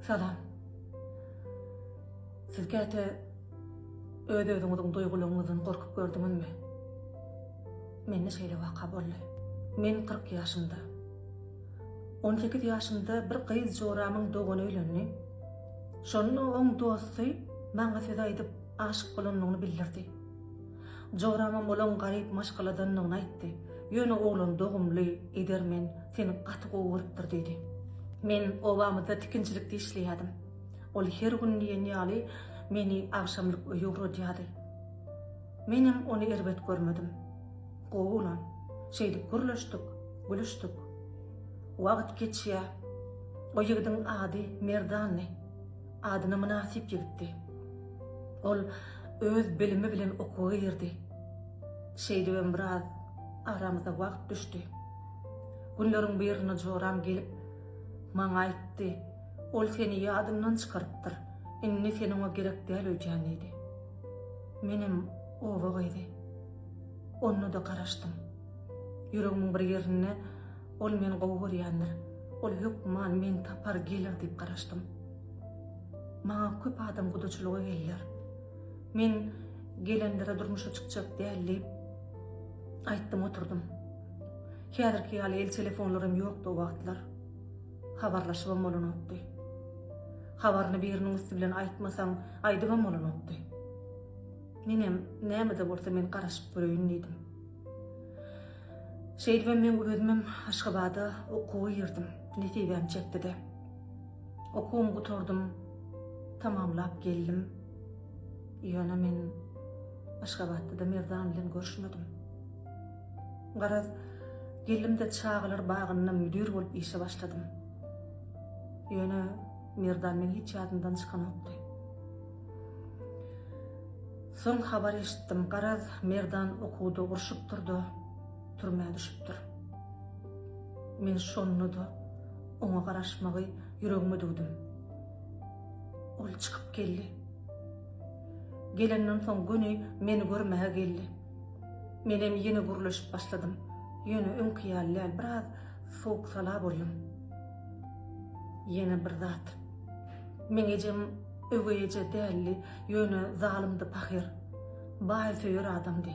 Salam. Siz käte öz-özüňiziň duýgularyňyzdan gorkup gördüňizmi? Mende şeýle waka boldy. Men 40 ýaşymda. 18 ýaşymda bir gyz joramyň dogany öýlendi. Şonda oň dosty maňa söz aýdyp aşyk bolandygyny bildirdi. Joramam olaň garyp maşgaladandygyny aýtdy. Ýöne oglan dogumly, edermen, seni gaty gowy görüpdir diýdi. Men obamyzda tikinçilikde işleýärdim. Ol her gün diýen ýaly meni agşamlyk öýe ugradýardy. Menem ony erbet görmedim. Gowy oglan. Şeýdip gürleşdik, gülüşdik. Wagt geçýär. O ýigidiň ady Merdandy. Adyna mynasyp ýigitdi. Ol öz bilimi bilen okuwa girdi. Şeýdibem biraz aramyza wagt düşdi. Günleriň birinde joram gelip, maňa aýtdy, Ol seni ýadyndan çykarypdyr. Indi sen oňa gerek däl öýdýän diýdi. Menem oba gyzy. Onda-da garaşdym. Ýüregimiň bir ýerinde ol meni gowy görýändir, ol hökman meni tapar, geler diýip garaşdym. Maňa köp adam gudaçylyga geldiler. Men gelenlere durmuşa çykjak däl diýip aýtdym oturdym. Häzirki ýaly el telefonlaram ýokdy o wagtlar. Habarlaşybam bolanokdy. Habaryny biriniň üsti bilen aýtmasaň, aýdybam bolanokdy. Menem näme-de bolsa men garaşyp göreýin diýdim. Şeýdibem meň özümem Aşgabada okuwa girdim. Nesibäm çekdi-de. Okuwymy gutardym, tamamlap geldim. Ýöne men Aşgabatda-da Merdan bilen görüşmedim. Garaz, geldim-de çagalar bagynda müdir bolup işe başladym. Ýöne Merdan meň hiç ýadymdan çykanokdy. Soň habar eşitdim, garaz, Merdan okuwda urşupdyr-da, türmä düşüpdir. Men şonda-da oňa garaşmagy ýüregime düwdüm. Ol çykyp geldi. Gelenden soň göni meni görmäge geldi. Menem ýene gürleşip başladym. Ýöne öňki ýaly däl, biraz sowuk-sala boldum. Ýene bir zat. Meň ejem öweý eje däldi, ýöne zalymdy pahyr. Baý söýer adamdy.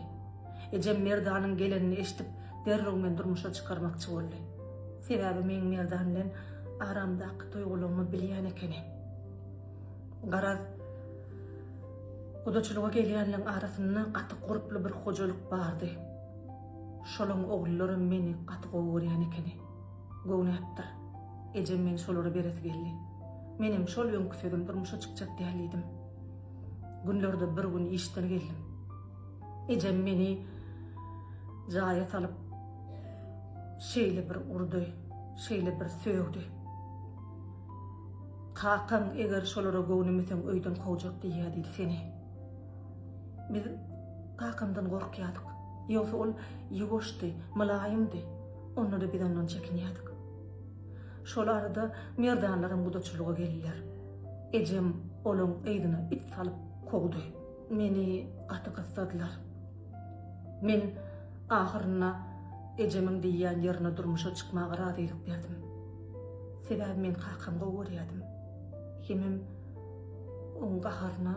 Ejem Merdanyň gelenini eşidip, derrew meni durmuşa çykarmakçy boldy. Sebäbi meň Merdan bilen aramdaky duýgularymy bilýän ekeni. Garaz, gudaçylyga gelýänleň arasynda gaty gurply bir hojalyk bardy. Şolaň ogullaram meni gaty gowy görýän ekeni. Göwnäpdir. Ejem meni şolara beresi geldi. Menem şol öňki sözüm durmuşa çykjak däl diýdim. Günlerde bir gün işden geldim. Ejem meni jaýa salyp şeýle bir urdy, şeýle bir sögdi. Kakaň eger şolara göwnemeseň öýden kowjak diýýä diýdi seni. Biz kakamdan gorkýardyk. Ýogsa ol ýuwaşdy, mylaýymdy. Onda-da biz ondan çekinýärdik. Şol arada merdanlaram gudaçylyga geldiler. Ejem olaň yzyna it salyp kowdy. Meni gaty gyssadylar. Men ahyrynda ejemiň diýýän ýerine durmuşa çykmaga razylyk berdim. Sebäbi men kakamy gowy görýärdim. Hemem oň gaharyna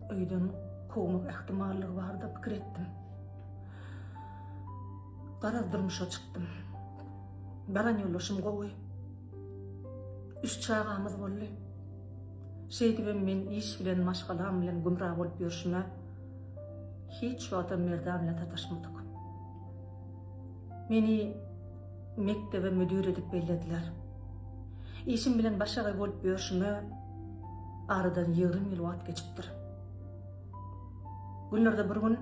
öýden kowmak ähtimallygy barada pikir etdim. Garaz durmuşa çykdym. Baran ýoldaşym gowy. Üç çagamyz boldy. Şeýdibem men iş bilen maşgalam bilen gümra bolup ýörşüme hiç wagtam Merdan bilen sataşmadyk. Meni mekdebe müdir edip bellediler. Işim bilen başagaý bolup ýörşüme aradan 20 ýyl wagt geçipdir. Günlerde bir gün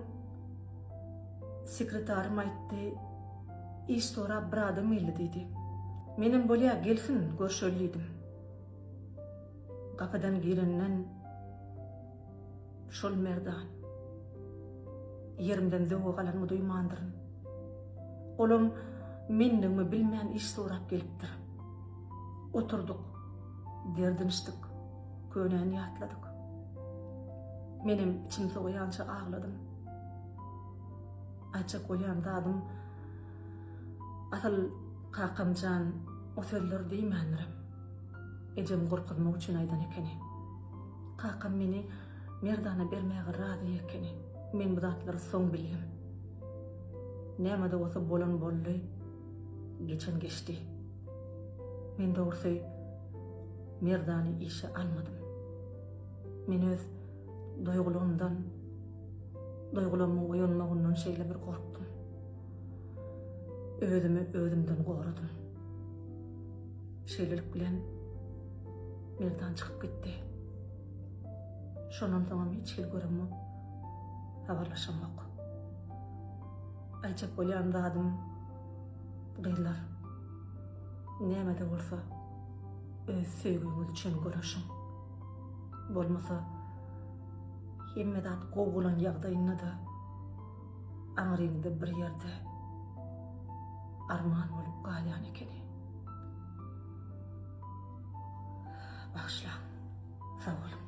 Sekretarym aýtdy, Iş sorap bir adam geldi diýdi. Menem bolýa, gelsin, görşeli diýdim. Gapydan girenden şol Merdan. Ýerimden zöwwe galanymy duýmandyryn. Olam mendigimi bilmän iş sorap gelipdir. Oturdyk, derdinişdik, könäni ýatladyk. Menem içim sowaýança agladym. Aýtjak bolýan zadym, asyl kakamjan o sözleri diýmändirem. Ejem gorkuzmak üçin aýdan ekeni. Kakam meni Merdana bermäge razy ekeni. Men bu zatlary soň bildim. Näme-de bolsa bolan boldy, geçen geçdi. Men dogrusy Merdany işe almadym. Men öz duýgularymdan, duýgularymyň oýanmagyndan şeýle bir gorkdum. Özümi özümden goradym. Şeýlelik bilen Merdan çykyp gitdi. Şondan soňam hiç hili göremok, habarlaşamok. Aýtjak bolýan zadym gyzlar, näme-de bolsa öz söýgüňiz üçin göreşiň. Bolmasa hemme zat gowy bolan ýagdaýynda-da aňryňda bir ýerde arman bolup galýan ekeni. Bagyşlaň. Sag boluň.